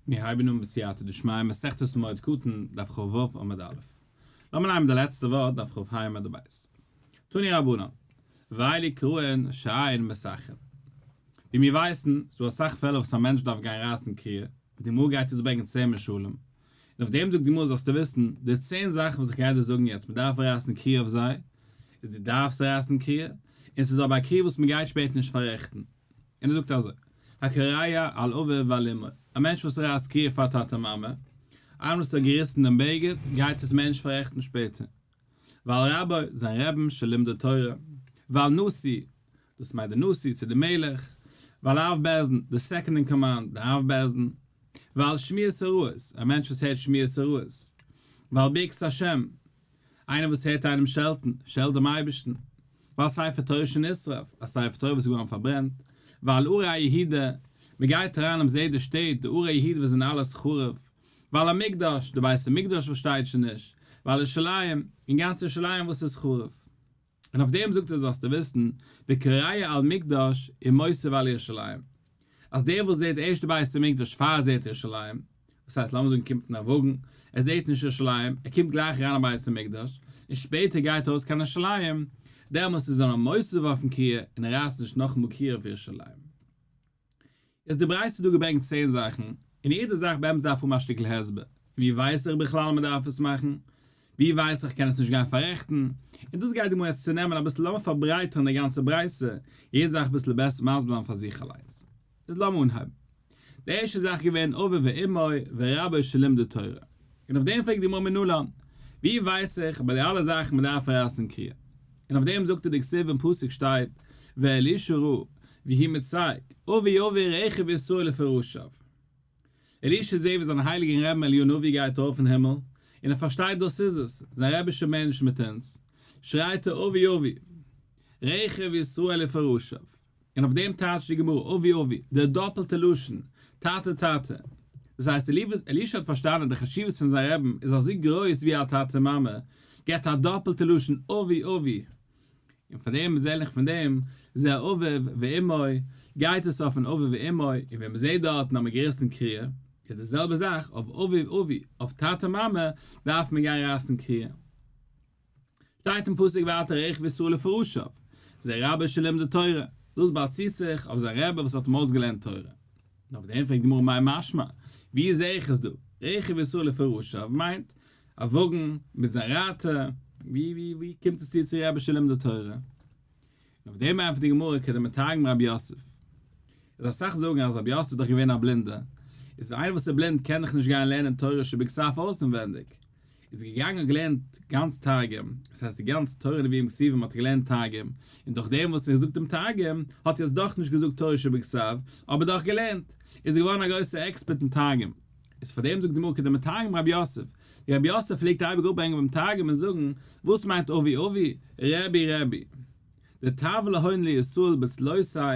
מיר הייבן אן בסייעתא דשמיא מסכת מועד קטן, דף כ"ו עמוד א'. לאמיר ליינען די לעצטע ווארט דף כ"ה עמוד ב'. תנו רבנן, ואלו קראין שאין מסככין. ווי מיר ווייסן, איז דא אסאך פעלער וואס א מענטש דארף גיין רייסן קריעה, ווי די גמרא גייט אונז ברענגען צען משלים, און אויף דעם זאגט די גמרא זאלסטו וויסן, די צען זאכן וואס איך גיי דיר זאגן יעצט מען דארף רייסן קריעה אויף זיי, איז דו דארפסט רייסן קריעה, און ס'איז אבער א קריעה וואס מען גייט שפעטער נישט פאררעכטן. און ער זאגט אזוי, הקורע על אביו ועל אמו, א מענטש וואס רייסט קריעה פאר טאטע מאמע, איינער וואס האט געריסן דעם בגד, גייט עס מער נישט פאררעכטן שפעטער. ועל רבו, זיין רעבן שלימדו תורה, ועל נשיא, דאס מיינט די נשיא צו די מלך, ועל אב בית דין, די second אין command, די אב בית דין, ועל שמיעת הרעות, א מענטש וואס הערט שמיעת הרעות, ועל ברכת השם, איינער וואס הערט איינעם שעלטן, שעלט דעם אייבערשטן. ועל ספר תורה שנשרף, א ספר תורה וואס איז געווארן פארברענט. ועל ערי יהודה, מען גייט אריין און מען זעט די שטעט, די ערי יהודה וואס זענען אלעס חרוב. ועל המקדש, די בית המקדש וואס שטייט שוין נישט. ועל ירושלים, און גאנץ ירושלים וואס איז חרוב. און אויף דעם זאגט ער זאלסטו וויסן, וקורע על מקדש ומוסיף על ירושלים. אז דער וואס זעט ערשט די בית המקדש פאר ער זעט ירושלים, דאס הייסט לאמיר זאגן קומט אין א וואגן, ער זעט נישט ירושלים, ער קומט גלייך אריין אין בית המקדש, און שפעטער גייט ער ארויס קיין ירושלים, דעמאלס איז ער נאר מוסיף אויפן קריעה און ער רייסט נישט נאכאמאל קריעה אויף ירושלים. איז די ברייתא דא געברענגט צען זאכן, און יעדע זאך באמת דארף האבן א שטיקל הסבר, פון ווי ווייס איך בכלל מען דארף עס מאכן? ווי ווייס איך קען עס נישט גיין פאררעכטן? און דאס גייט די גמרא יעצט צונעמען אביסל לאמיר פארברייטערן די גאנצע ברייתא, יעדע זאך אביסל בעסער מסביר זיין פאר זיך אליינס. איז לאמיר אנהייבן. די ערשטע זאך איז געווען אביו ואמו ורבו שלימדו תורה. און אויף דעם פרעגט די גמרא מנלן, ווי ווייס איך ביי די אלע זאכן מען דארף רייסן קריעה? און אויף דעם זאגט ער דכתיב אין פסוק שטייט ואלישע ראה והוא מצעק אבי אבי רכב ישראל ופרשיו. אלישע זעהט ווי זיין הייליגן רעבן אליהו הנביא גייט ארויף אין הימל, און ער פארשטייט דאס איז עס, זיין רבי איז שוין מער נישט מיט אונז, שרייט ער אבי אבי רכב ישראל ופרשיו. און אויף דעם טייטשט די גמרא אבי אבי, די דאפלטע לשון, טאטע טאטע. דאס הייסט אלישע האט פארשטאנען די חשיבות פון זיין רעבן איז אזוי גרויס ווי א טאטע מאמע, געבט א דאפלטע לשון אבי אבי. און פאר דעם זעה איך פון דעם, זה אביו ואמו, גייט עס אויפן אביו ואמו, און ווען מ'זעט דארטן אז מ'האט געריסן קריעה, איז די זעלבע זאך אויף אביו אבי, אויף טאטע מאמע דארף מען גיין רייסן קריעה. שטייט אין פסוק ווייטער רכב ישראל ופרשיו, זה רבו שלימדו תורה, דאס באציט זיך אויף זיין רבי וואס האט אים אויסגעלערנט תורה. און אויף דעם פרעגט די גמרא מאי משמע, ווי זעה איך עס דא? רכב ישראל ופרשיו מיינט א וואגן מיט זיין רייטער, ווי ווי ווי קומט עס צו צו רבו שלימדו תורה? און אויף דעם ענטפערט די גמרא כדמתרגם רב יוסף. איז אסאך זאגן אז רב יוסף איז דאך געווען א בלינדער, איז איינער וואס איז בלינד קען דאך נישט גיין לערנען תורה שבכתב אויסנווענדיג, איז געגאנגען און געלערנט גאנץ תרגום, עס הייסט די גאנץ תורה נביאים כתובים האט ער געלערנט תרגום, און דורך דעם וואס ער האט געזאגט דעם תרגום, האט ער עס דאך נישט געזאגט תורה שבכתב, אבער דאך געלערנט, איז ער געווארן א גרויסער עקספערט אין תרגום. איז פאר דעם זאגט די גמרא כדמתרגם רב יוסף, ווי רב יוסף פלעגט אייביג אפברענגען ביים תרגום און זאגן, וואס מיינט אבי אבי, רבי רבי. דטב להון לישראל בצלותיה,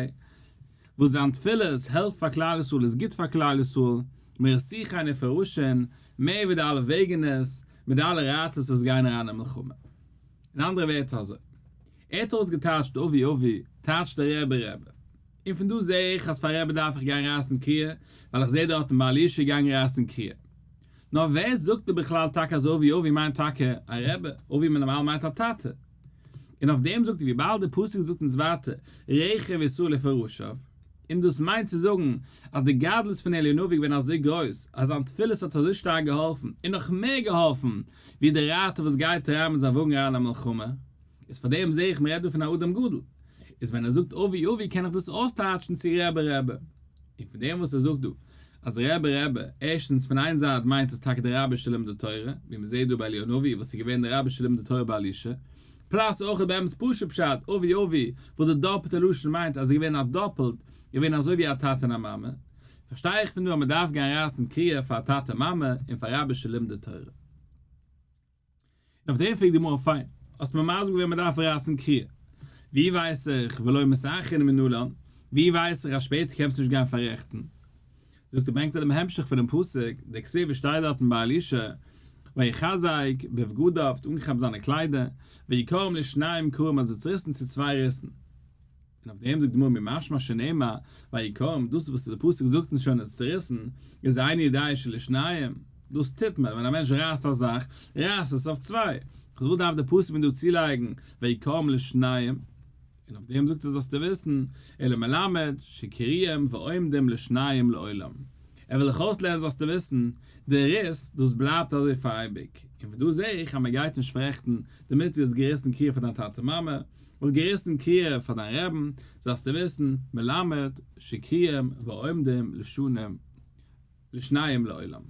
וואס זיין תפילות העלפט פאר כלל ישראל איז גוט פאר כלל ישראל, מרתיחין ופרשין, מער ווי די אלע וועגענערס, מיט די אלע רייטערס וואס גייען אריין אין מלחמה. אין אנדערע ווערטער אזוי. ער האט אויסגעטייטשט אבי אבי, טייטשט דער רבי רבי. און פון דא זעה איך אז פאר רבי דארף איך גיין רייסן קריעה, ווייל איך זעה דארטן ביי אלישע געגאנגען רייסן קריעה. נאר ווער זאגט דיר בכלל טאקע אז אבי אבי מיינט טאקע א רבי, אבי נארמאל מיינט א טאטע. און אויף דעם זאגט ער וויבאלד די פסוק זאגט אונז ווייטער רכב ישראל ופרשיו, און דאס מיינט צו זאגן אז די גדלות פון אליהו הנביא געווען אזוי גרויס אז זיין תפילות האט אזוי שטארק געהאלפן און נאך מער געהאלפן ווי די רייטער וואס גייט אריין מיט זיין וואגן אריין אין מלחמה, איז פאר דעם זעה איך מ'רעדט דא פון א אדם גדול, איז ווען ער זאגט אבי אבי קען איך דאס אויסטייטשן צו רבי רבי. און פון דעם וואס ער זאגט דא אז רבי רבי, ערשטנס פון איין זייט מיינט עס טאקע די רבי שלימדו תורה, ווי מען זעט דא ביי אליהו הנביא וואס איז געווען די רבי שלימדו תורה ביי אלישע, plus אויך איז באמת פשוט פשט אבי אבי וואס די דאפלטע לשון מיינט אז ער איז געווען א דאפלט, געווען אזוי ווי א טאטע און א מאמע, פארשטיי איך פון דא אז מען דארף גיין רייסן קריעה פאר טאטע מאמע און פאר רבי שלימדו תורה. און אויף דעם פרעגט די גמרא, פיין, האסט מיר מסביר געווען מען דארף רייסן קריעה, ווי ווייס איך ולא מסככין מנלן, ווי ווייס איך אז שפעטער קענסטו נישט גיין פאררעכטן? זאגט ער ברענגט ער דעם המשך פונעם פסוק, דכתיב וואס שטייט דארטן ביי אלישע, ויחזק בבגדיו, האט אנגעכאפט זיינע קליידער, ויקרעם לשניים קרעים האט זיי צוריסן צו צוויי ריסן. און אויף דעם זאגט די גמרא מי משמע שנאמר ויקרעם, דאס וואס די פסוק זאגט אונז שוין איז צוריסן, איז איני יודע שלשניים, דאס טוט מען ווען א מענטש רייסט א זאך, רייסט עס אויף צוויי, וואס דארף די פסוק מיר דא צולייגן ויקרעם לשניים? און אויף דעם זאגט ער זאלסטו וויסן, אלא מלמד שקרועים ועומדים לשניים לעולם, ער וויל דיך אויסלערנען זאלסטו וויסן, די ריס, דאס בלייבט אזוי פאר אייביג, און פון דא זע איך אז מען גייט נישט פאררעכטן דערמיט ווי האסט געריסן קריעה פאר דיין טאטע מאמע, האסט געריסן קריעה פאר דיין רעבן, זאלסטו וויסן, מלמד שקרועים ועומדים לשנים לשניים לעולם.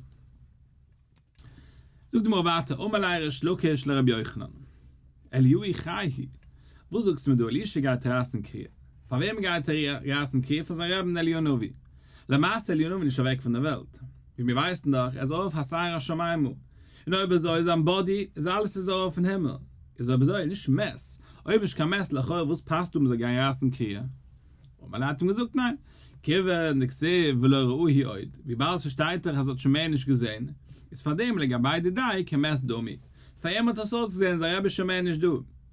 זאגט די גמרא ווייטער, אמר ליה ריש לקיש לרבי יוחנן, אליהו חי הוא, וואס זאגסטו מיר דא אלישע גייט רייסן קריעה, פאר וועם גייט ער רייסן קריעה פאר זיין רעבן אליהו הנביא, למעשה אליהו הנביא נישט אוועק פון דער וועלט, ווי מיר ווייסן דאך ער איז ארויף הסר השמימה, און אויב אזוי זיין body איז אלעס איז ארויף אין הימל, איז אויב אזוי נישט מת, אויב נישט קיין מת לכאורה וואס פאסט דא מען זאל גיין רייסן קריעה? אמר ליה האט אים געזאגט ניין, כיוון דכתיב ולא ראהו עוד, וויבאלד ס'שטייט דאך אז ער האט שוין מער נישט געזען, איז פארדעם לגבי דידיה כמת דמי, פאר אים האט עס אויסגעזען אז זיין רבי איז שוין מער נישט דא,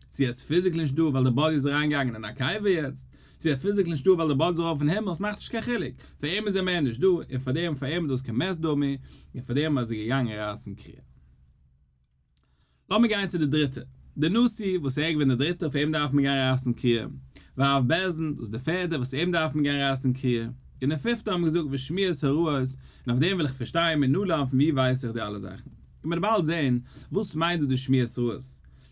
צו ער איז physically נישט דא ווייל די body איז אריינגעגאנגען אין א קבר יעצט, צו ער איז physically נישט דא ווייל די body איז ארויף אין הימל, עס מאכט נישט קיין חילוק, פאר אים איז ער מער נישט דא, און פארדעם פאר אים איז דאס כמת דמי, און פארדעם איז ער געגאנגען רייסן קריעה. לאמיר גיין צו די דריטע, די נשיא וואס ער איז געווען די דריטע פאר אים דארף מען גיין רייסן קריעה, ואב בית דין דאס איז די פערדע וואס אים דארף מען גיין רייסן קריעה, און די פיפטע האבן געזאגט ושמועות הרעות, און אויף דעם וויל איך פארשטיין מנלן פון ווי ווייס איך די אלע זאכן, און מען וועט באלד זען וואס מיינט דא די שמועות רעות,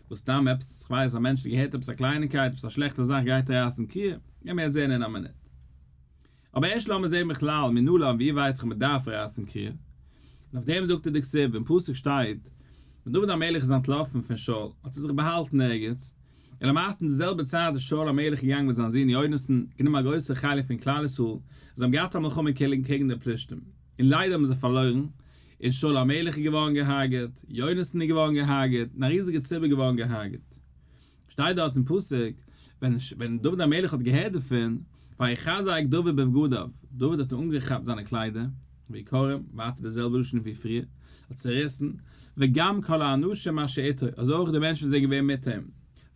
וואס סתם עפעס כ'ווייס א מענטש האט געהערט עפעס א קלייניקייט עפעס א שלעכטע זאך גייט ער רייסן קריעה, גיימיר יעצט זען אין א מינוט. אבער ערשט לאמיר זעהן בכלל מנלן ווי ווייס איך מען דארף רייסן קריעה? און אויף דעם זאגט ער דכתיב אין פסוק שטייט ווען דוד המלך איז אנטלאפן פון שאול האט ער זיך באהאלטן ערגעץ, און למעשה אין די זעלבע צייט איז שאול המלך געגאנגען מיט זיין זון יונתן, גענומען א גרויסע חלק פון כלל ישראל, זיי האבן געהאט א מלחמה קעגן די פלישתים, און ליידער האבן זיי פארלוירן, און שאול המלך איז געווארן געהארגעט, יונתן איז געווארן געהארגעט, און א ריזיגע ציבור איז געווארן געהארגעט. שטייט דארט אין פסוק, ווען ווען דוד המלך האט געהערט דערפון, ויחזק דוד בבגדיו, דוד האט אנגעכאפט זיינע קליידער, ויקרעם, ווייטער די זעלבע לשון ווי פריער, האט צעריסן, וגם כל האנשים אשר איתו, אזוי אויך די מענטשן וואס זענען געווען מיט אים,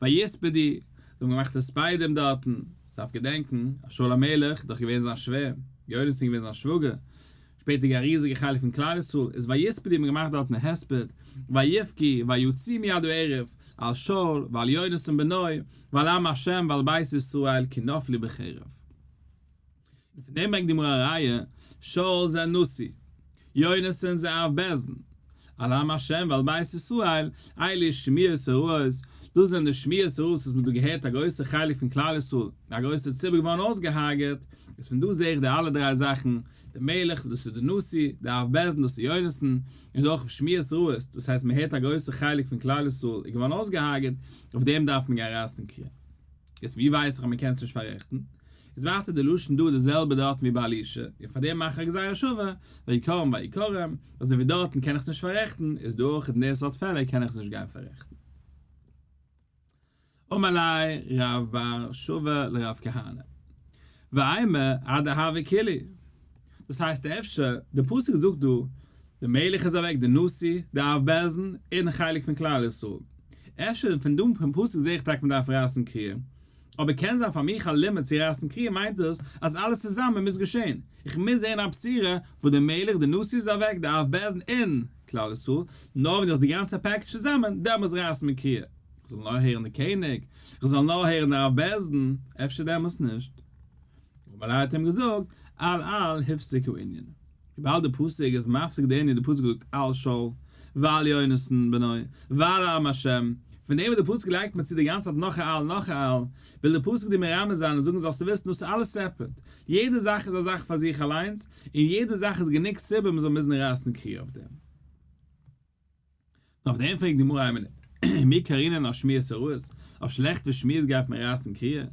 ויספדו, זיי האבן געמאכט הספדים דארטן, מ'דארף געדענקן אז שאול המלך איז דאך געווען זיין שווער, יונתן איז געווען זיין שוואגער, שפעטער א ריזיגע חלק פון כלל ישראל איז ויספדו האבן געמאכט דארטן א הספד, ויבכו ויצומו עד הערב, על שאול ועל יונתן בנו, ועל עם השם ועל בית ישראל כי נפלו בחרב. און פון דעם ברענגט די גמרא א ראיה, שאול זה נשיא, יונתן זה אב בית דין, על עם השם ועל בית ישראל, אלו שמועות הרעות, דאס זענען די שמועות הרעות וואס מען האט דא געהערט א גרויסע חלק פון כלל ישראל, א גרויסע ציבור געווארן אויסגעהארגעט, איז פון דא זעה איך די אלע דריי זאכן, די מלך דאס איז די נשיא, די אב בית דין דאס איז יונתן, און אויך שמועות רעות, דאס הייסט מען הערט א גרויסע חלק פון כלל ישראל איז געווארן אויסגעהארגעט, אויף דעם דארף מען גיין רייסן קריעה. יעצט ווי ווייס איך אז מען קען עס נישט פאררעכטן? איז ווייטער די לשון דא די זעלבע דארטן ווי ביי אלישע, און פאר דעם מאך איך א גזירה שווה, ויקרעם ויקרעם, אזוי ווי דארטן קען איך עס נישט פאררעכטן, איז דא אויך אין די סארט פעלער קען איך עס נישט גיין פאררעכטן. אמר ליה רב בר שבא לרב כהנא, ואימא עד דהוה כולהו. דאס הייסט אפשר, די פסוק זאגט דא, די מלך איז אוועק, די נשיא, די אב בית דין, און חלק פון כלל ישראל. אפשר פון דא פון פסוק זעה איך טאקע מען דארף רייסן קריעה. אבער קען זיין פאר מיך א לימוד צו רייסן קריעה מיינט דאס אז אלעס צוזאמען מוז געשען. איך מוז זען א בשורה וואו די מלך, די נשיא איז אוועק, די אב בית דין און כלל ישראל. נאר ווען דו האסט די גאנצע package צוזאמען, דעמאלס רייסט מען קריעה. איך זאל נאר הערן די קעניג, איך זאל נאר הערן די אב בית דין, אפשר דעמאלס נישט. אמר ליה האט אים געזאגט, על על הפסיק הענין. וויבאלד די פסוק איז מפסיק די ענין, די פסוק זאגט על שאול, ועל יונתן בנו, ועל עם השם, פון דעם וואס די פסוק לייגט מיר צו די גאנצע צייט נאך א על נאך א על, וויל די פסוק דיר מרמז זיין און זאגן זאלסטו וויסן דאס איז אלעס separate, יעדע זאך איז א זאך פאר זיך אליינס, און יעדע זאך איז גענוג סיבה מ'זאל מוזן רייסן קריעה אויף דעם. אויף דעם פרעגט די גמרא איין מינוט, מי קרינן אשמועות הרעות, אויף שלעכטע שמועות גייט מען רייסן קריעה?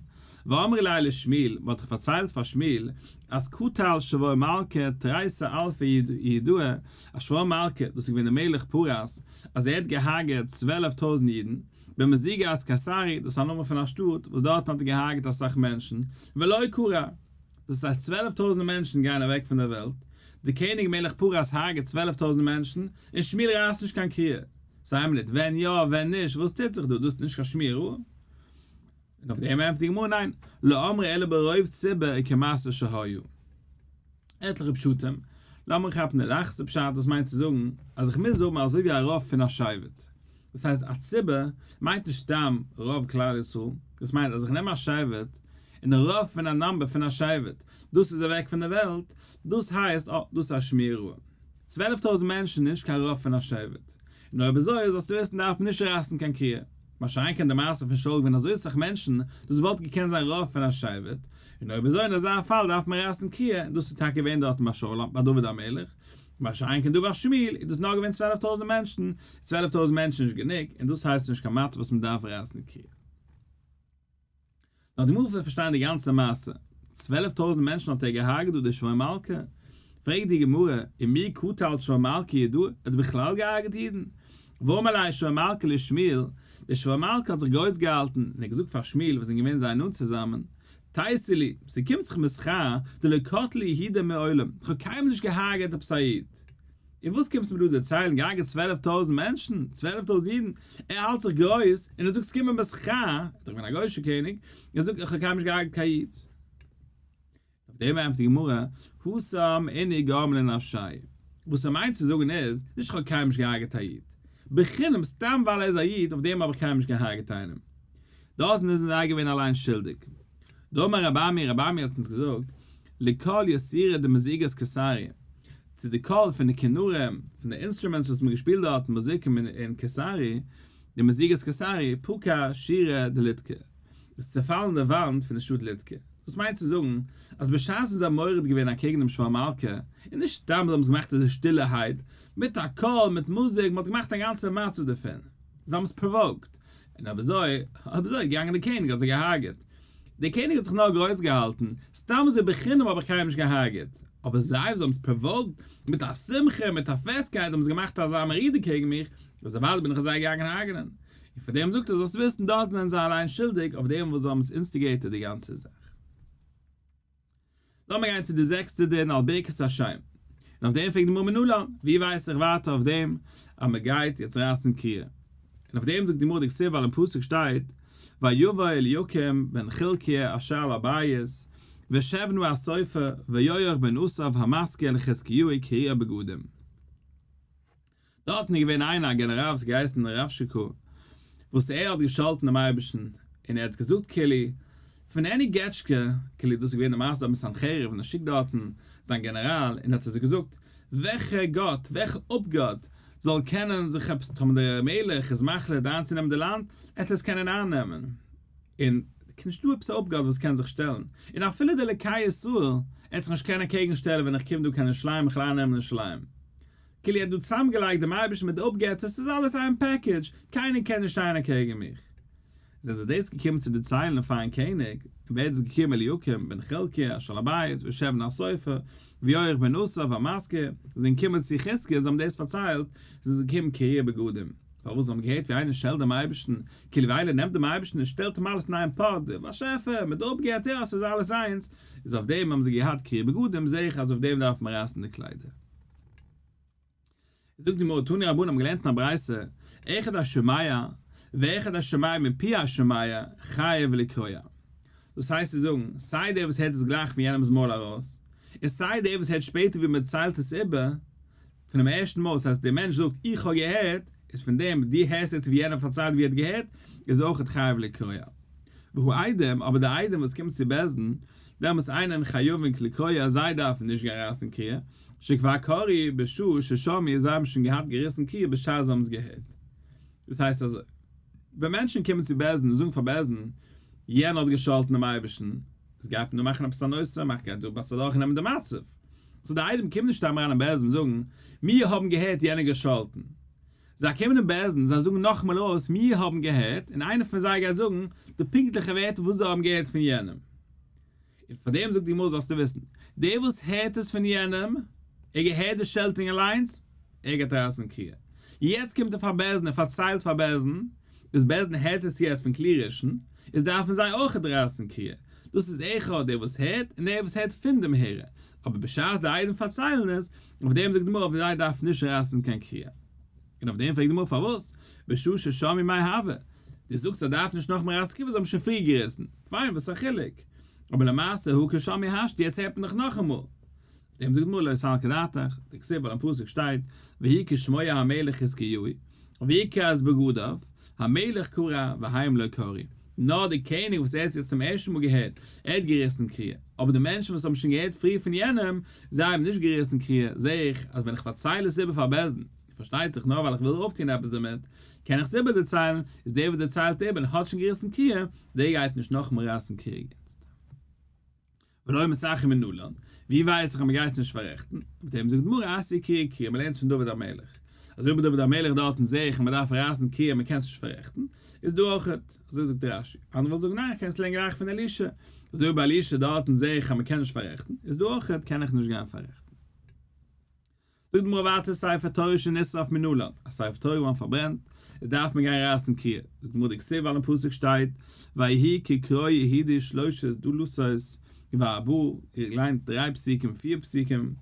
ואמרי ליה לשמואל, מען האט דאך פארציילט פאר שמואל אז קטל שבור מלכא תריסר אלפי יהודאי, אז שבור מלכא, דאס איז געווען דער מלך פרס, אז ער האט געהארגעט 12,000 אידן, במזיגת קיסרי, דאס איז א נאמען פון א שטאט וואס דארטן האט ער געהארגעט אסאך מענטשן, ולא קרע. דאס הייסט 12,000 מענטשן גייען אוועק פון דער וועלט, דער קעניג מלך פרס הרג'עט 12,000 מענטשן, און שמואל רייסט נישט קיין קריעה. סא איין מינוט, ווען יא ווען נישט, וואס טוט זיך דא? דאס איז נישט קיין שמועה רעה? און און אויף דעם ענטפערט די גמרא ניין, לא אמרי אלא ברוב ציבור וכמעשה שהיה. עטליכע פשטים, לאמיר כאפן די לייכסטע פשט וואס מיינט צו זאגן אז איך מוז האבן אזוי ווי א רוב פון א שבט. דאס הייסט א ציבור מיינט נישט סתם רוב כלל ישראל, דאס מיינט אז איך נעם א שבט און רוב פון א number פון א שבט דאס איז אוועק פון די וועלט, דאס הייסט אה דאס איז א שמועה רעה. 12,000 מענטשן איז נישט קיין רוב פון א שבט. און אויב אזוי זאלסטו וויסן דארף מען נישט רייסן קיין קריעה. מה שאין כן די מעשה פון שאול געווען אזוי סאך מענטשן, דאס וואלט געקענט זיין רוב פון א שבט, און אויב אזוי אין אזא פאל דארף מען רייסן קריעה, און דאס איז טאקע געווען דארטן ביי שאול ביי דוד המלך, מה שאין כן דא ביי שמואל איז דאס נאר געווען 12,000 מענטשן, 12,000 מענטשן איז נישט גענוג, און דאס הייסט נישט קיין מצב וואס מען דארף רייסן קריעה. נאר די גמרא וויל פארשטיין די גאנצע מעשה, 12,000 מענטשן האט ער געהארגעט דא דער שבור מלכה? פרעגט די גמרא, ומי קטל שבור מלכא יהודאי, ער האט בכלל געהארגעט אידן? ואמר ליה שבור מלכא לשמואל, דער שבור מלכא האט זיך גרויס געהאלטן און ער האט געזאגט פאר שמואל וואס זענען געווען זייער נאנט צוזאמען, תיתי לי, ס'קומט זיך מיר שכר, דלא קטלי יהודי מעולם, איך האב קיינמאל נישט געהארגעט עפעס א איד. און וואס קומסטו מיר דא דערציילן, געהארגעט 12,000 מענטשן, 12,000 אידן, ער האלט זיך גרויס, און ער זאגט ס'קומט מיר בשכר, ער איז דאך געווען א גוי'אישער קעניג, ער זאגט איך האב קיינמאל נישט געהארגעט קיין איד. אויף דעם ענטפערט די גמרא, התם אינהו גרמו לנפשייהו. וואס ער מיינט צו זאגן איז, נישט איך האב קיינמאל נישט געהארגעט א איד. בחינם סתם ווייל ער איז א איד, אויף דעם האב איך קיינמאל נישט געהארגעט איינעם. דארטן זענען זיי געווען אליין שולדיג. דאמר רבי אמי, רבי אמי האט אונז געזאגט, לקול יתירא דמזיגת קיסריה, צו די קול פון די כינורים, פון די instruments וואס מען האט געשפילט דארט, מוזיק אין קיסרי, די מזיגת קיסרי, פקע שירא דלוטקא, איז צעפאלן די וואנט פון די שטאט לוטקא. דאס מיינט צו זאגן, אז בשעת איז זיי מורד געווען אקעגן דעם שבור מלכה, און נישט סתם זיי האבן עס געמאכט אזוי שטילערהייט, מיט א קול, מיט מוזיק, מען האט געמאכט א גאנצע מצב דערפון. זיי האבן עס provoked. און אויב אזוי, אויב אזוי איז געגאנגען דער קעניג האט זיי געהארגעט. דער קעניג האט זיך נאר גרויס געהאלטן, סתם אזוי בחינם האב איך קיינעם נישט געהארגעט. אבער זיי וואס האבן עס provoked, מיט א שמחה, מיט א פעסטקייט האבן זיי געמאכט אזא מרידה קעגן מיך, אז אוודאי בין איך זיי געגאנגען הרג'נען. און פאר דעם זאגט ער זאלסט וויסן דארטן זענען זיי אליין שולדיג אויף דעם וואס זיי האבן עס instigated די גאנצע זאך. לאמיר גיין צו די זעקסטע דין על ברכת השם. און אויף דעם פרעגט די גמרא מנלן, ווי ווייס איך ווייטער אויף דעם אז מען גייט יעצט רייסן קריעה? און אויף דעם זאגט די גמרא דכתיב ווייל אין פסוק שטייט ויבא אליקים בן חלקיה אשר על הבית ושבנא הסופר ויואח בן אסף המזכיר לחזקיהו קריעה בגדים. דארטן איז געווען איינער א גענעראל וואס האט געהייסן רבשקה, וואס ער האט געשאלטן דעם אייבערשטן, און ער האט געזאגט כאילו, פון עני געטשקע, כאילו דאס איז געווען די מעשה דארט מיט סנחריב, און ער שיקט דארטן זיין גענעראל, און האט אזוי געזאגט, וועלכע גאט, וועלכע אפגאט, זאל קענען זיך עפעס, טאמער דער מלך איז מחליט איינצונעמען די לאנד, עט ער עס קענען אייננעמען, און נישטא עפעס א אפגאט וואס קען זיך שטעלן, און אפילו דער אלוקי ישראל, עט זיך נישט קענען קעגן שטעלן ווען איך קום דא קיין ירושלים, איך וועל אייננעמען ירושלים. כאילו ער האט דא צוזאמגעלייגט דעם אייבערשטן מיט די אפגעטער, ס'איז אלעס איין package, קיינער קען נישט שטיין אקעגן מיך. זענען זיי דאס געקומען צו דערציילן פארן קעניג, און ווער איז געקומען אליקים בן חלקיה אשר על הבית ושבנא הסופר ויואח בן אסף המזכיר, זיי זענען געקומען צו חזקיה און זיי האבן דאס פארציילט, זענען זיי געקומען קריעה בגדים, פארוואס זיי האבן געהערט ווי איינער שעלט דעם אייבערשטן, כאילו ווי איינער נעמט דעם אייבערשטן און שטעלט אים אלעס אין איין פאט, דער באשעפער מיט די אפגעטער, ס'איז אלעס איינס, איז אויף דעם האבן זיי געהאט קריעה בגדים, זעה איך אז אויף דעם דארף מען רייסן די קליידער. זאגט די גמרא, תנו רבנן האבן געלערנט אין א ברייתא, אחד השומע ואחד השומע מפי השומע חייב לקרוע. דאס הייסט צו זאגן, סיי דער וואס הערט עס גלייך פון יענעמ'ס מויל ארויס, און סיי דער וואס הערט שפעטער ווי מען ציילט עס איבער, פונעם ערשטן מאל, ס'הייסט דער מענטש זאגט איך האב געהערט, איז פון דעם דו הערסט יעצט ווי יענער פארציילט ווי ער האט געהערט, איז אויכעט חייב לקרוע. והעדים, אבער די עדים וואס קומט צו בית דין, דעמאלטס אינן חייבין לקרוע, זיי דארפן נישט גיין רייסן קריעה, שכבר קרעו בשעה ששמעו זיי האבן שוין געהאט געריסן קריעה בשעת זיי האבן עס געהערט. דאס הייסט אזוי, ווען מענטשן קומען צו בית דין און זאגן פאר בית דין, יענער האט געשאלטן דעם אייבערשטן, עס גייט מען דא מאכן עפעס א נושא, מען גייט דא בעסער דורכנעמען די מצב. so די עדים קומען נישט סתם אריין אין בית דין זאגן, מיר האבן געהערט יענער געשאלטן. זיי קומען אין בית דין, זיי זאגן נאכאמאל אויס, מיר האבן געהערט, און איינער פון זיי גייט זאגן די פונקטליכע ווערטער וואס זיי האבן געהערט פון יענעם. און פאר דעם זאגט די גמרא זאלסטו וויסן, דער וואס הערט עס פון יענעם, ער געהערט די שעלטונג אליינס, ער גייט רייסן קריעה. יעצט קומט ער פאר בית דין און פארציילט פאר בית דין, דאס בית דין הערט עס יעצט פון כלי ראשון, איז דארפן זיי אויך רייסן קריעה. דאס איז אחד דער וואס הערט און דער וואס הערט פון דעם הערער. אבער בשעת די עדים פארציילן עס, אויף דעם זאגט די גמרא זיי דארפן נישט רייסן קיין קריעה. און אויף דעם פרעגט די גמרא פארוואס? בשעה ששמעו מאי הוי? דו זאגסט אז דארף נישט נאכאמאל רייסן קריעה ווייל זיי האבן שוין פריער געריסן, פיין וואס איז א חילוק? אבער למעשה הא קא שמעו השתא יעצט הערט מען דאך נאכאמאל. אויף דעם זאגט די גמרא לא סלקא דעתך, דכתיב ווייל אין פסוק שטייט ויהי כשמוע המלך חזקיהו ויקרע את בגדיו, המלך קרע והם לא קרעו, נאר דער קעניג וואס ער האט יעצט צום ערשטן מאל געהערט, ער האט געריסן קריעה, אבער די מענטשן וואס האבן שוין געהערט פריער פון יענעם, זיי האבן נישט געריסן קריעה, זע איך אז ווען איך פארצייל עס איבער פאר בית דין, פארשטייט זיך נאר ווייל איך וויל אויפטון עפעס דערמיט, קען איך עס איבערדערציילן, איז דער וואס דערציילט איבער און האט שוין געריסן קריעה, דער גייט נישט נאכאמאל רייסן קריעה יעצט. ולא מסכם מנלן, ווי ווייס איך אז מ'גייט עס נישט פאררעכטן? אויף דעם זאגט די גמרא אתיא קריאה קריאה, מ'לערנט עס פון דוד המלך, אזוי ווי ביי דוד המלך דארטן זעה איך אז מ'דארף רייסן קריעה מ'קען עס נישט פאררעכטן, איז דא אויכעט, אזוי זאגט רש"י, אנדערע וועלן זאגן ניין איך קען עס לערנען גלייך פון אלישע, אזוי ווי ביי אלישע דארטן זעה איך אז מ'קען נישט פאררעכטן, איז דא אויכעט קען איך נישט גיין פאררעכטן. זאגט די גמרא ווייטער ספר תורה שנשרף מנלן, א ספר תורה געווארן פארברענט, איז דארף מען גיין רייסן קריעה, זאגט די גמרא דכתיב ווייל אין פסוק שטייט ויהי כקרוא יהודי שלושת דלתות וארבעה, געליינט דריי פסוקים פיר פסוקים,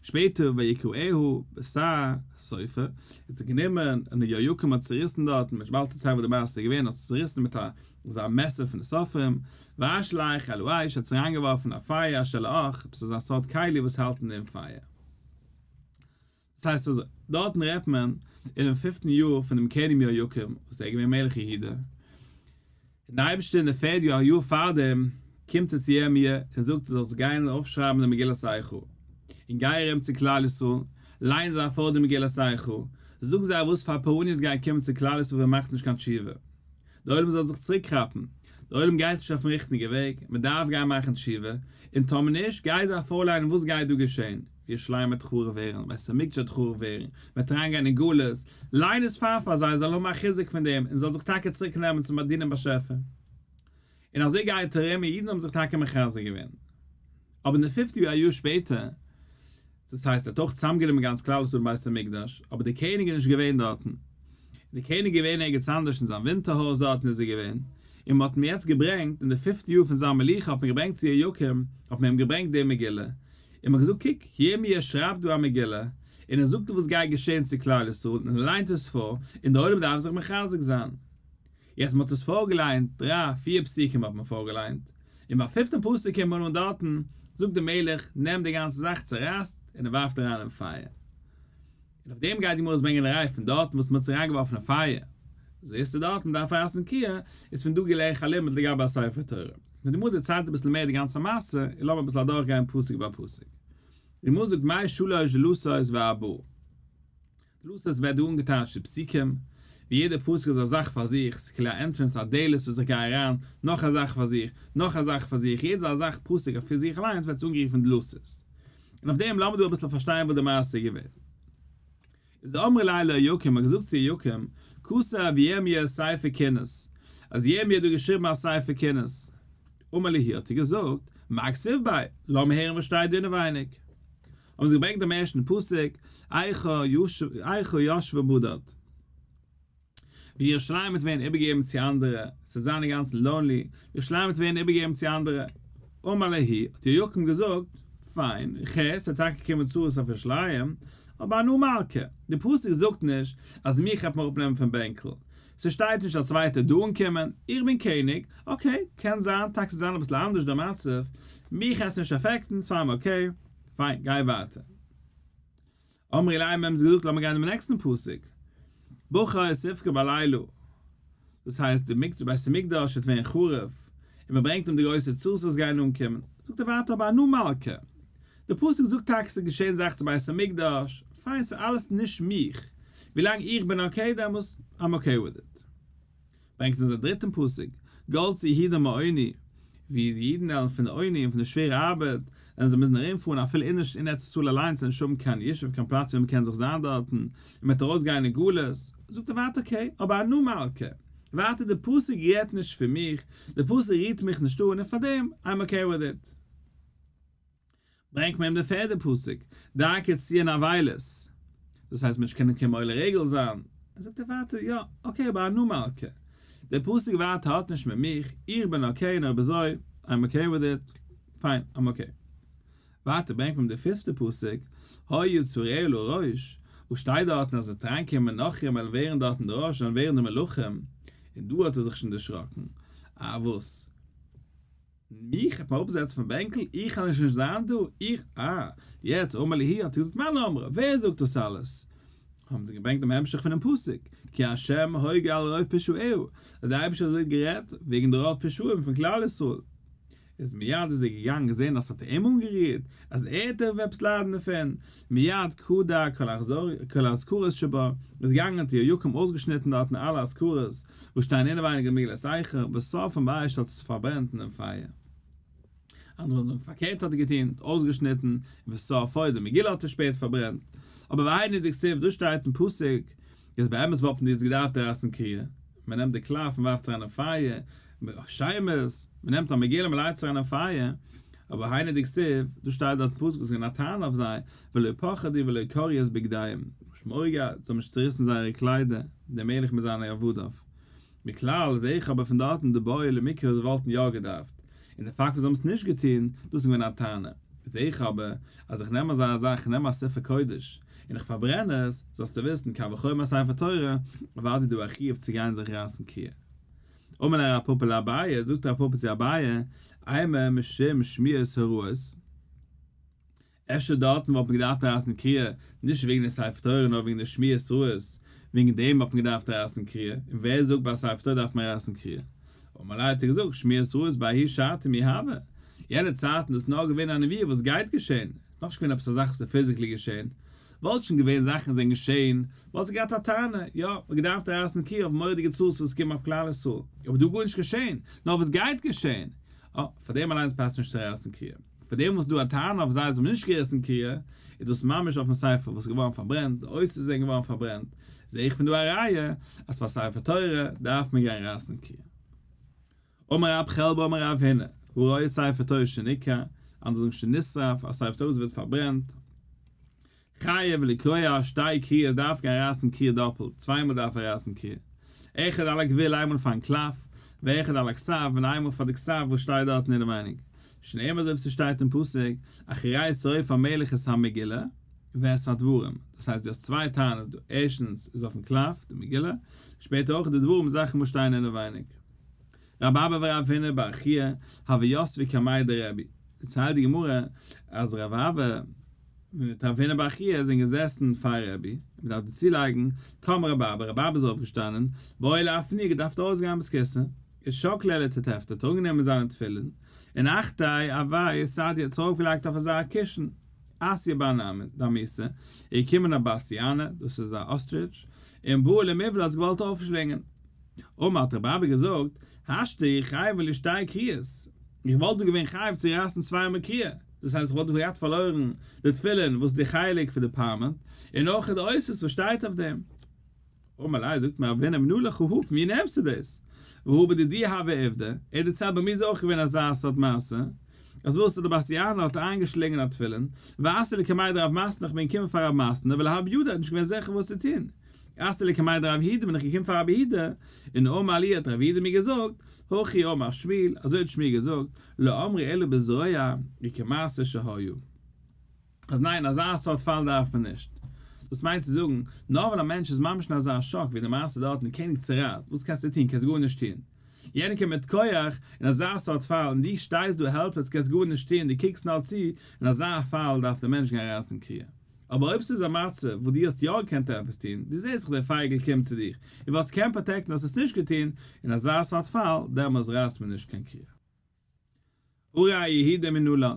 שפעטער ויקרעהו בתר סופר, האט זיך גענומען און יהויקים האט צוריסן דארטן, מען וועט באלד דערציילן וואס די מעשה איז געווען, האט עס צוריסן מיט א אזא מעסער פון די סופרים, וישלך אל האש האט עס אריינגעווארפן אין א פייער אשר על האח, עפעס אזא סארט כלי וואס האלט אין דעם פייער. דאס הייסט אזוי, דארטן רעדט מען אינעם פיפטן יאר פון דעם קעניג יהויקים וואס ער איז געווען מלך יהודה, און דער אייבערשטער אין די פערד יאר א יאר פארדעם קומט ער צו ירמיה און זאגט דו זאלסט גיין און אויפשרייבן די מגילת איכה, און גיי ארום צו כלל ישראל, ליין זיי פאר די מגילת איכה, זאג זיי וואס פאר פורעניות גייען קומען צו כלל ישראל ווען מען מאכט נישט קיין תשובה. די עולם זאל זיך צוריק כאפן, די עולם גייט נישט אויפן ריכטיגע וועג, מען דארף גיין מאכן תשובה, און טאמער נישט, גיי זיי פארליינען וואס גייט דא געשען, ירושלים וועט חרוב ווערן, בית המקדש וועט חרוב ווערן, מען וועט אריין גיין אין גלות, ליין עס פאר פאר זיי זאלן האבן א חיזוק פון דעם און זאלן זיך טאקע צוריק נעמען צום באדינען באשעפער. און אזוי גייט ארום און אידן האבן זיך טאקע מחזק געווען. אבער אין די פיפטע יאר א יאר שפעטער, דאס הייסט ער האט אויך צוזאמגענומען גאנץ כלל ישראל אין בית המקדש, אבער דער קעניג איז נישט געווען דארטן, דער קעניג איז געווען ערגעץ אנדערש אין זיין ווינטער הויז דארטן איז ער געווען, און מען האט אים יעצט געברענגט, אין די פיפטע יאר פון זיין מלוכה האט מען געברענגט צו יהויקים, האט מען אים געברענגט די מגילה, און מען האט געזאגט קוק, ירמי' שרייבט דא א מגילה, און ער זאגט דא וואס גייט געשען צו כלל ישראל, און ער ליינט עס פאר, און דער עולם דארף זיך מחזק זיין. יעצט מען האט עס פארגעליינט, דריי פיר פסוקים האט מען פארגעליינט, און ביים פיפטן פסוק קומט מען אן דארטן, זאגט דער מלך, נעם די גאנצע זאך צערייסט און ווארפט אריין אין פייער. און אויף דעם גייט די גמרא עס ברענגען א ראי' פון דארטן וואס מען האט עס אריינגעווארפן אין פייער. זעסטו דארטן דארף רייסן קריעה, איז פון דא געלערנט א לימוד לגבי א ספר תורה. און די גמרא דערציילט אביסל מער די גאנצע מעשה, און לאמיר אביסל אדורכגיין פסוק ביי פסוק. די גמרא זאגט מאי שלש דלתות וארבעה. דלתות ווערט דא אנגעטייטשט די פסוקים, ווי יעדע פסוק איז א זאך פאר זיך, ס'איז כאילו א entrance א דלת וואס איך גיי אריין, נאך א זאך פאר זיך, נאך א זאך פאר זיך, יעדע א זאך פסוק אויף זיך אליינס ווערט עס אנגערופן דלתות. און אויף דעם לאמיר דא אביסל פארשטיין וואס די מעשה איז געווען. איז דאמרי ליה ליהויקים האט געזאגט צו יהויקים, כתב ירמיה ספר קינות, אז ירמיה האט דא געשריבן א ספר קינות. אמר להו האט ער געזאגט, מה כתיב ביה, לאמיר הערן וואס שטייט דא אינעווייניג. האבן זיי געברענגט דעם ערשטן פסוק, איכה ישבה בדד. ווי ירושלים וועט ווערן איבערגעגעבן צו אנדערע, עס וועט זיין אינגאנצן lonely, ירושלים וועט ווערן איבערגעגעבן צו אנדערע. אמר להו, האט יהויקים געזאגט, פיין, איך הער, עס וועט טאקע קומען צרות אויף ירושלים, אבער אנא מלכא, די פסוק זאגט נישט אז מיך וועט מען אראפנעמען פון בענקל, ס'שטייט נישט א צווייטער דא אנקומען, איך בין קעניג, okay, קען זיין טאקע ס'זאל זיין אביסל אנדערש דער מצב, מיך עס נישט אפעקטן, so I'm okay. פיין, גיי ווייטער. אמרי ליה האבן זיי געזאגט לאמיר גיין דעם נעקסטן פסוק. בכו תבכו בלילה. דאס הייסט די מקדש בית המקדש וועט ווערן חרוב, און מען ברענגט אים די גרויסע צרות וואס גייען אנקומען. זאגט ער ווייטער אבער אנא מלכא. די פסוק זאגט טאקע ס'איז געשען זאכן צו בית המקדש, פיין ס'איז אלעס נישט מיך, ווילאנג איך בין okay דעמאלס I'm okay with it. ברענגט אונז א דריטן פסוק, גלתה יהודה מעוני, ווי די אידן וועלן פון די עוני און פון די שווערע ארבעט, וועלן זיי מוזן ארומפארן אפילו אין אין ארץ ישראל אליינס און נישט האבן קיין ישוב קיין פלאץ ווי מען קען זיך זיין דארטן, און מען וועט ארויסגיין אין גלות, זאגט ער ווייטער okay, אבער אנא מלכא, ווייטער די פסוק רעדט נישט פון מיך, די פסוק רירט מיך נישט אן און פארדעם I'm okay with it. ברענגט מען אים די פערדע פסוק, דרכי ציון אבילות, דאס הייסט מענטש קענען קומען עולה רגל זיין, זאגט ער ווייטער, יא, okay, אבער אנא מלכא, דער פסוק ווייטער האט נישט מיט מיך, איך בין okay און אויב אזוי, I'm okay with it, פיין, I'm okay. ווייטער ברענגט מען אים די פיפטע פסוק, היו צריה לראש, וואס שטייט דארטן אז עס וועט אריינקומען נכרים וועלן ווערן דארטן די ראש און ווערן די מלכים. און דא האט ער זיך שוין דערשראקן, אה וואס? מיך העט מען אראפזעצן פון בענקל? איך קען שוין נישט זיין דא? איך? אה, יעצט אמר להו האט ער געזאגט מאן אמרה, ווער זאגט דאס אלעס? האבן זיי געברענגט דעם המשך פונעם פסוק, כי ה' הוגה על רוב פשעיה, אז דער אייבערשטער האט אזוי גערעדט וועגן די רוב פשעים פון כלל ישראל. איז מיד איז ער געגאנגען געזען אז ס'האט אים אנגערירט, אז ער דארף עפעס ליידן דערפון, מיד קדע כל האזכרות שבה, איז געגאנגען האט יהויקים אויסגעשניטן דארטן אלע אזכרות וואס שטייען אינעווייניג אין מגילת איכה, ושרפן באש האט עס פארברענט אינעם פייער. אנדערע ווילן זאגן פארקערט האט ער געטון, האט אויסגעשניטן, ושרפו די מגילה האט ער שפעטער פארברענט. אבער והיינו דכתיב דאס שטייט אין פסוק, איז באמת וואלט מען יעצט געדארפט רייסן קריעה, מען נעמט די קלף און ווארפט עס אריין אין פייער, שמות, מען נעמט א מגילה מען לייגט עס אריין אין פייער, אבער היינו דכתיב, דא שטייט דארט אין פסוק וואס איז געווען א טענה אויף זיי, ולא פחדו ולא קרעו את בגדיהם, נישט מורא געהאט, זיי האבן נישט צעריסן זייערע קליידער, דער מלך מיט זיינע עבדיו. מכלל זעה איך אבער פון דארטן דבעו למקרע זיי וואלטן יא געדארפט, און די פאקט וואס זיי האבן עס נישט געטון, דאס איז געווען א טענה. זעה איך אבער אז איך נעם אזא זאך, איך נעם א ספר קודש, און איך פארברען עס, זאלסטו וויסן, קל וחומר ספר תורה, אוודאי איז דא א חיוב צו גיין זיך רייסן קריעה. אמר ליה רב פפא לאביי, זאגט רב פפא צו אביי, אימא משום שמועות הרעות, אפשר דארטן וואלט מען געדארפט רייסן קריעה, נישט וועגן די ספר תורה נאר וועגן די שמועות רעות, וועגן דעם האט מען געדארפט רייסן קריעה, און ווער זאגט ביי ספר תורה דארף מען רייסן קריעה? אמר ליה האט ער געזאגט שמועות רעות בההיא שעתא מי הוה, יענע צייטן איז נאר געווען א נבואה וואס גייט געשען, נאכנישט געווען עפעס א זאך וואס איז physically געשען, וואלט שוין געווען זאכן זענען געשען, וואלט זי געהאט א טענה, יא, מען האט געדארפט רייסן קריעה אויף מורא'דיגע צרות וואס קומען אויף כלל ישראל, אבער דא גארנישט געשען, נאר וואס גייט געשען, אה, פאר דעם אליינס פאסט נישט צו רייסן קריעה. פאר דעם וואס דא א טענה אויף זיי אז זיי האבן נישט געריסן קריעה, איז דאס ממש אויפן ספר וואס איז געווארן פארברענט, די אותיות זענען געווארן פארברענט, זע איך פון דא א ראיה אז פאר ספר תורה דארף מען גיין רייסן קריעה. אמר רב חלבו אמר רב הונא, הרואה ספר תורה שנקרע, אנדערע זאגן שנשרף, א ספר תורה וואס ווערט פארברענט, חייב לקרוע שתי קריעות דארף גיין רייסן קריעה דאפלט, צוויי מאל דארף ער רייסן קריעה, אחד על הגוויל איינמאל פארן קלף, ואחד על הכתב און איינמאל פאר די כתב וואס שטייט דארטן אינעווייניג, שנאמר אזוי ווי ס'שטייט אין פסוק, אחרי שרוף המלך את המגילה ואת הדברים, דאס הייסט דו האסט צוויי טענות דא, ערשטנס איז אויפן קלף, די מגילה, שפעטער אויך די דברים זאכן וואס שטייען אינעווייניג. רב אבא ורב הונא בר חייא הוו יתבי קמיה דרבי, דערציילט די גמרא אז רב אבא מיט רב הונא בר חייא זענען געזעסן פאר רבי, מען דארף דא צולייגן, קם רב אבא, רב אבא איז אויפגעשטאנען, בעי לאפנויי געדארפט ארויסגיין בית הכסא, איז שקל ליה לתיפתא האט ער אנגענומען זיינע תפילין, און אחתיה עוי סדיא האט עס ארויפגעלייגט אויף אזא קישן, אתיא בר דמהיתא, איז געקומען א בסיאנא, דאס איז א אסטריטש, און בעא למיבלע האט עס געוואלט אויפשלינגען. אמר האט רבי אבא געזאגט, השתא חייבא לשתי קריעות, איך וואלט דא געווען חייב צו רייסן צוויי מאל קריעה, דאס הייסט איך וואלט דא געהאט פארלוירן די תפילין וואס איז די חלק פון די פארמענט, און אויך די אותיות וואס שטייט אויף דעם. אמר ליה זאגט אים רב הונא מנא לך הא פון ווי נעמסטו דאס? והא בדידי הוה עובדא, ער דערציילט ביי מיר איז אויך געווען אזא סארט מעשה, אז וואס אז די בסיאנא האט איינגעשלינגען א תפילין, ואתא לקמיה דרב מתנא איך בין געקומען פאר רב מתנא ולא הוה בידיה האט נישט געווען זיכער וואס צו טון, אתא לקמיה דרב יהודה בין איך געקומען פאר רבי יהודה, און אמר לי האט רבי יהודה מיר געזאגט, הכי אמר שמואל, אזוי האט שמואל געזאגט, לא אמרו אלא בזרוע וכמעשה שהיה. אז ניין, אזא סארט פאל דארף מען נישט. דאס מיינט צו זאגן, נאר ווען א מענטש איז ממש אין אזא שאק ווי די מעשה דארט און די קעניג צורייסט, וואס קענסטו טון? קענסט גארנישט טון. יענער קומט מיט כח אין אזא סארט פאל און דו שטייסט דא helpless קענסט גארנישט טון, דו קוקסט נאר צו, אין אזא פאל דארף דער מענטש גיין רייסן קריעה. אבער אויב ס'איז א מצב וואס דו האסט יא געקענט עפעס טון, דו זעסט זיך דער פייגל קומט צו דיך, און וואלסט געקענט protect ן האסט עס נישט געטון, אין אזא סארט פאל, דעמאלס רייסט מען נישט קיין קריעה. ערי יהודה מנלן.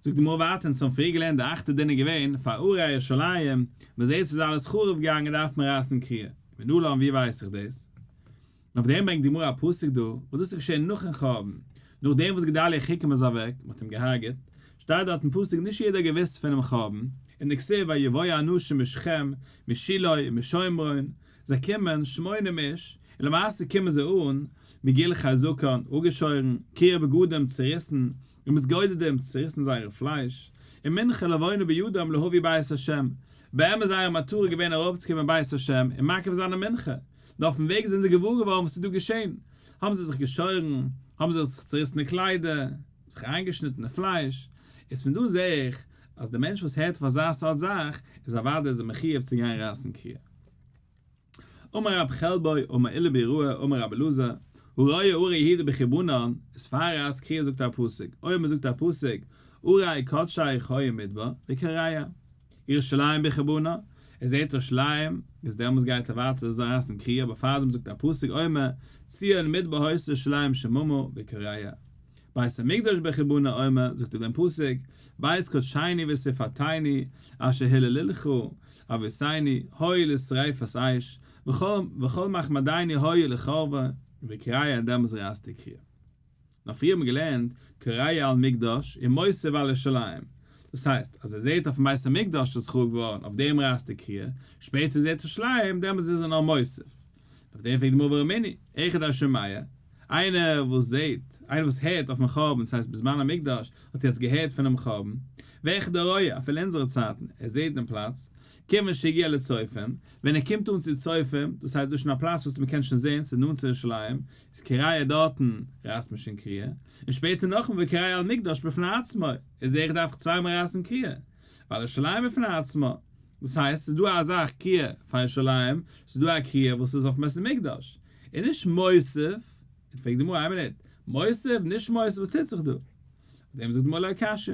זאגט די גמרא ווייטער אונז האבן פריער געלערנט די אכטע דין איז געווען פאר ערי ירושלים, מען זעט ס'איז אלעס חרוב געגאנגען דארף מען רייסן קריעה, מנלן ווי ווייס איך דאס? און אויף דעם ברענגט די גמרא א פסוק דא, וואס דאס איז געשען נאכן חורבן, נאכדעם וואס גדליה אחיקם איז אוועק, מען האט אים געהארגעט, שטייט דארט אין פסוק נישט יעדער האט געוואוסט פונעם חורבן, און דכתיב ויבואו אנשים משכם, משילה ומשומרון, זיי קומען, שמונים איש, און למעשה קומען זיי אן, מגולחי זקן, אפגעשוירן, קרועי בגדים, צעריסן, ומתגודדים, צעריסן זייערע פלייש, ומנחה לבונה בידם להביא בית השם, באמת זייער מטרה איז געווען ארויפצוקומען בית השם און מקריב זיין א מנחה, נאר אויפן וועג זענען זיי געוואר געווארן וואס איז דא געשען, האבן זיי זיך געשוירן, האבן זיי זיך צעריסן די קליידער, זיך איינגעשניטן די פלייש, איז פון דא זעה איך אז דער מענטש וואס הערט אויף אזא סארט זאך, איז אוודאי איז ער מחיוב צו גיין רייסן קריעה. אמר רב חלבו אמר עולא ביראה אמר רבי אלעזר, הרואה ערי יהודה בחורבנן, איז פאר ער רייסט קריעה זאגט ער א פסוק, אומר זאגט ער א פסוק, ערי קדשך היו מדבר, וקרע. ירושלים בחורבנה, ער זעט ירושלים, איז דעמאלס גייט ער ווייטער זיי רייסן קריעה, אבער פארדעם זאגט ער א פסוק אומר, ציון מדבר היתה ירושלים שממה וקרע. בית המקדש בחורבנה אומר, זאגט ער דעם פסוק, בית קדשינו ותפארתנו, אשר הללוך אבותינו, היו לשריפת אש, וכל מחמדינו היו לחרבה, וקרע און דעמאלס רייסט ער קריעה. נאר פריער האט מען געלערנט קורע על מקדש און מוסיף על ירושלים, דאס הייסט אז ער זעט אויפן בית המקדש איז חרוב געווארן אויף דעם רייסט ער קריעה, שפעטער זעט ירושלים דעמאלס איז ער נאר מוסיף. אויף דעם פרעגט די גמרא ורמינהי, אחד השומע, איינער וואס זעט, איינער וואס הערט אויפן חורבן, דאס הייסט בזמן המקדש האט ער יעצט געהערט פונעם חורבן, ואחד הרואה, אפילו אין אונזערע צייטן, ער זעט דעם פלאץ, כיוון שהגיע לצופים, ווען ער קומט אן צו צופים, דאס הייסט דאס איז שוין א פלאץ וואס מען קען שוין זען, ס'איז נאנט צו ירושלים, איז קורע דארטן רייסט מען שוין קריעה, און שפעטער נאכאמאל וקורע על מקדש בפני עצמו, איז איך דארף איך צוויי מאל רייסן קריעה, ווייל ירושלים בפני עצמו, דאס הייסט ס'איז דא א זאך קריעה פאר ירושלים, ס'איז דא א קריעה וואס איז אויפן בית המקדש, און נישט מוסיף, און פרעגט די גמרא איין מינוט, מוסיף, נישט מוסיף, וואס טוט זיך דא? אויף דעם זאגט די גמרא לא קשיא,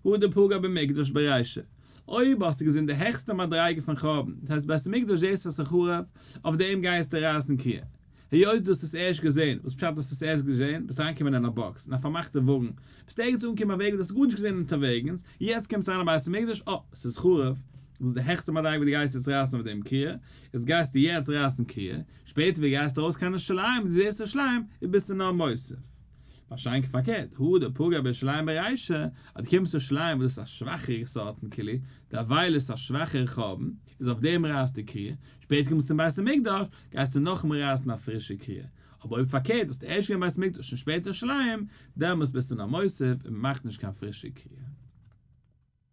הא דפגע במקדש ברישא, אויב האסטו געזען די העכסטע מדריגה פון חורבן, דאס הייסט בית המקדש דאס וואס איז חרוב, אויף דעם גייסטו רייסן קריעה, היות דו האסט עס ערשט געזען, וואס פשט האסט עס ערשט געזען? ביסט אריינגעקומען אין א באקס, אין א פארמאכטע וואגן, ביסט ערגעץ אנגעקומען א וועג וואס דו האסט גארנישט געזען אונטערוועגנס, יעצט קומסטו אריין אין בית המקדש, אה, ס'איז חרוב, דאס איז די העכסטע מדריגה ווי דו גייסט יעצט רייסן אויף דעם קריעה, איז גייסטו יעצט רייסן קריעה, שפעטער ווי גייסטו ארויס קיין ירושלים, דו זעסט ירושלים, איז ביסטו נאר מוסיף. מה שאין כן פארקערט, הא דפגע בירושלים ברישא, אז דו קומסט ירושלים וואס דאס איז א שוואכערע סארטן כלי, דערווייל איז עס א שוואכערע חורבן, איז אויף דעם רייסטו קריעה, שפעטער קומסטו צום בית המקדש, גייסטו נאכאמאל רייסן א פרישע קריעה. אבער אויב פארקערט האסטו ערשט געווען בית המקדש און שפעטער ירושלים, דעמאלס ביסטו נאר מוסיף און מ'מאכט נישט קיין פרישע קריעה.